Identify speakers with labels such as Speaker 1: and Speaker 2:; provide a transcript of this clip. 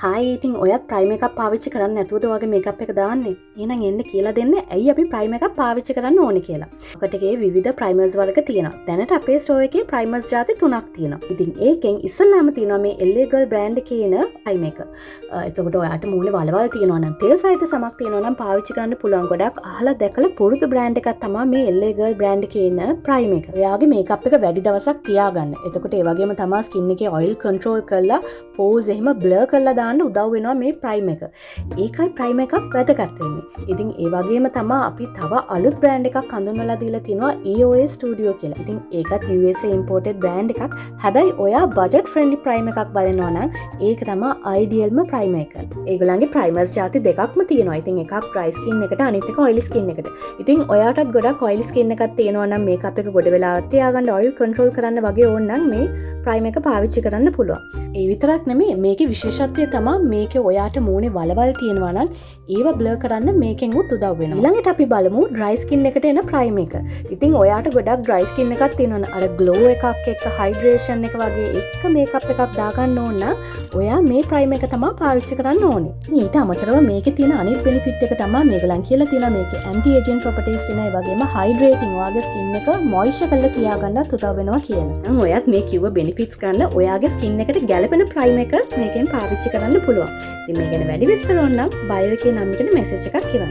Speaker 1: Hi, ඉතින් ඔයත් primer එකක් පාවිච්චි කරන්නේ නැතුවද ඔයාගේ මේකප් එක දාන්නේ? එහෙනම් එන්න කියලා දෙන්න ඇයි අපි ප්‍රයිමර් එකක් පාවිච්චි කරන්න ඕනේ කියලා. මාකට් එකේ විවිධ ප්‍රයිමර්ස් වර්ග තියෙනවා. දැනට අපේ ස්ටෝර් එකේ ප්‍රයිමර්ස් ජාති තුනක් තියෙනවා. ඉතින් ඒකෙන් ඉස්සෙල්ලාම තියෙනවා මේ LA Girl brand එකේ එන ප්‍රයිමර් එක. එතකොට ඔයාට මූණේ වලවල් තියෙනවා නම්, තෙල් සහිත සමක් තියෙනවා නම් පාවිච්චි කරන්න පුළුවන්. ගොඩක් අහලා දැකලා පුරුදු බ්‍රෑන්ඩ් එකක් තමයි මේ LA Girl brand එකේ එන ප්‍රයිමර් එක. ඔයාගේ මේකප් එක වැඩි දවසක් තියාගන්න. එතකොට ඒ වගේම තමා ස්කින් එකේ ඔයිල් කන්ට්‍රෝල් කරලා පෝස් එහෙම බ්ලර් කරලා දාන්න උදව් වෙනවා මේ ප්‍රයිමර් එක. ඒකයි ප්‍රයිමර් එකක් වැදගත් වෙන්නේ. ඉතින් ඒ වගේම තමා අපි තව අලුත් බ්‍රෑන්ඩ් එකක් හඳුන්වලා දීලා තිනවා EOA Studio කියලා. ඉතින් ඒකත් USA imported brand එකක්. හැබැයි ඔයා බජට් ෆ්‍රෙන්ඩ්ලි ප්‍රයිමර් එකක් බලනවා නම් ඒක තමා අයිඩියල්ම ප්‍රයිමර් එක. ඒගොල්ලන්ගේ ප්‍රයිමර්ස් ජාති දෙකක්ම තියෙනවා. ඉතින් එකක් ඩ්‍රයි ස්කින් එකට, අනිත් එක ඔයිලි ස්කින් එකට. ඉතින් ඔයාටත් ගොඩක් ඔයිලි ස්කින් එකක් තියෙනවා නම්, මේකප් එක ගොඩ වෙලාවක් තියාගන්න, ඔයිල් කන්ට්‍රෝල් කරන්න වගේ ඕන නම් මේ ප්‍රයිමර් එක පාවිච්චි කරන්න පුළුවන්. ඒ විතරක් නෙමෙයි, මේකේ විශේෂත්වය තමා මේකේ ඔයාට මූණේ වලවල් තියෙනවා නම් ඒව බ්ලර් කරන්න මේකෙන් උත් උදව් වෙනවා. ඊළඟට අපි බලමු ඩ්‍රයි ස්කින් එකට එන ප්‍රයිමර් එක. ඉතින් ඔයාට ගොඩක් ඩ්‍රයි ස්කින් එකක් තියෙනවා නම්, අර ග්ලෝ එකක් එක්ක හයිඩ්‍රේෂන් එක වගේ එක්ක මේකප් එකක් දාගන්න ඕන නම් ඔයා මේ ප්‍රයිමර් එක තමා පාවිච්චි කරන්න ඕනේ. ඊට අමතරව මේකේ තියෙන අනිත් බෙනිෆිට් එක තමා මේගොල්ලන් කියලා තියෙනවා මේකේ ඇන්ටි ඒජින් ප්‍රොපර්ටිස් තියෙන, ඒ වගේම හයිඩ්‍රේටිං, ඔයාගේ ස්කින් එක මොයිස්චර් කරලා තියාගන්නත් උදව් වෙනවා කියලා. නම් ඔයත් මේ කිව්ව බෙනිෆිට්ස් ගන්න ඔයාගේ ස්කින් එකට ගැලපෙන ප්‍රයිමර් එක මේකෙන් පාවිච්චි කරන්න පුළුවන්. ඉතින් මේ ගැන වැඩි විස්තර ඕන නම් බයෝ එකේ නම් එකට මැසේජ් එකක් එවන්න.